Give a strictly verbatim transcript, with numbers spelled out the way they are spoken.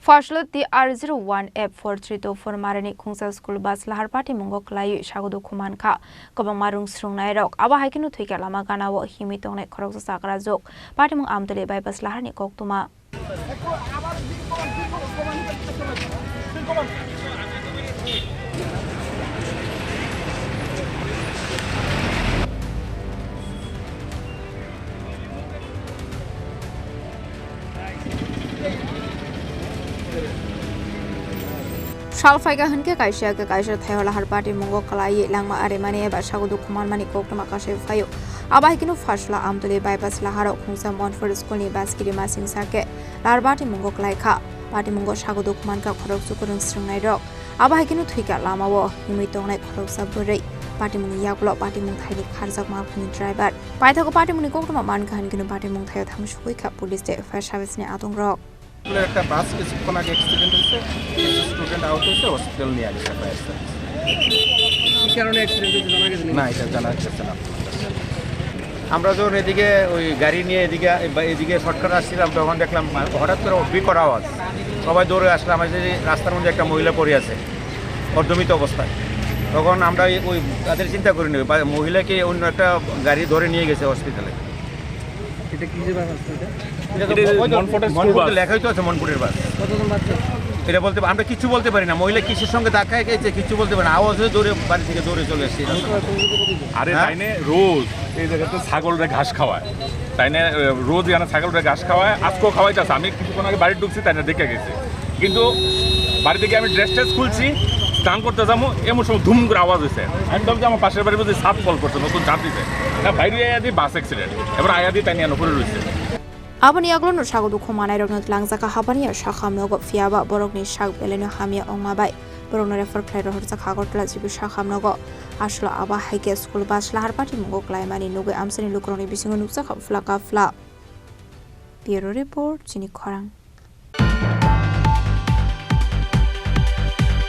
Phaslo T R zero one F four three two four marini khungsa school bus lahar patimungo kwlaiwi sago dukhu mankha kwbangma rwng srwngnairok. Abo hai kheno thwikha lama ganao himwi tongnai khoroksa chakrajwk. Patimung Amtwlwi bypass laharni koktwma. Sal phaikha hwnkhe kaisa khe kaisa thaio lahar patimungo kwlaiwi langma arimani eba sago dukhu manmani koktwma kasai phaio. Abo hai kheno Phasla Amtwlwi bypass laharo khungsa Monpur school ni bus kiri masing sakhe lahar patimungo kwlaikha. Patimungo sago dukhu mankha khoroksa kwrwng srwngnairok. Abo hai kheno thwikha lamao himwi tongnai khoroksa bwrwi. Patimungni yagulo patimung thaini kharjakma phani driver. Paithago patimungni koktwma mankha hwnkheno patimung thaio thang sugwi kha police tei fire service ni adongrok. স্কুলের একটা বাস কিছুক্ষণ আগে অ্যাক্সিডেন্ট হয়েছে, কিছু স্টুডেন্ট আহত হয়েছে, হসপিটাল নিয়ে গেছে ফায়ার সার্ভিস। কি কারণে অ্যাক্সিডেন্ট হয়েছে জানা গেছে না? না, এটা জানা গেছে না। আমরা যখন এদিকে ওই গাড়ি নিয়ে এদিকে, এদিকে শর্টকাট আসছিলাম, তখন দেখলাম হঠাৎ করে বিকট আওয়াজ, সবাই দৌড়ে আসলাম, এসে রাস্তার মধ্যে একটা মহিলা পড়ে আছে অর্ধমৃত অবস্থায়। তখন আমরা ওই তাদের চিন্তা করিনি, ওই মহিলাকে অন্য একটা গাড়ি ধরে নিয়ে গেছে হসপিটালে। এটা কিসের বাস আসছে এটা? এটা তো এটা ওই তো মনপুরের স্কুল মনপুর তো বাস। লেখাই তো আছে মনপুরের বাস। কতজন বাচ্চা? এটা বলতে আমরা কিচ্ছু বলতে পারি না। মহিলা কিসের সঙ্গে ধাক্কা খেয়েছে কিচ্ছু বলতে পারি না। আওয়াজ হয়ে দৌড়ে বাড়ি থেকে দৌড়ে চলে এসেছি। আরে হ্যাঁ? তাইনে রোজ এই জায়গাতে ছাগলরে ঘাস খাওয়ায়। তাইনে, আহ, রোজ এখানে ছাগলরে ঘাস খাওয়ায়, আজকেও খাওয়াইতেছে। আমি কিছুক্ষণ আগে বাড়ি ঢুকছি, তাইনে দেখে গেছি। কিন্তু বাড়ি থেকে আমি ড্রেস ট্রেস খুলছি, স্নান করতে যাবো, এমন সময় ধুম করে আওয়াজ হয়েছে। আমি ভাবছি আমার পাশের বাড়ি বুঝি ছাদ ফল করছে, নতুন ছাদ দিছে। না, বাইরে আয়া দি বাস অ্যাক্সিডেন্ট, এবার আয়া দি তাই নিয়ে পড়ে রয়েছে। Aboni yagulo no sago dukhu manai rokno tlangjak kha habani ya sakham nogo, phiya ba borokni sak belai no hamya ongma bai borokno refer khlai rohorjak kha Agartala G B sakham nogo. Aswkno abo hai khe school bus lahar patimungo kwlaimani nugwi amchaini lukurokni bisingo nukjak kha phla ka phla. Bureau Report, Chini Khorang.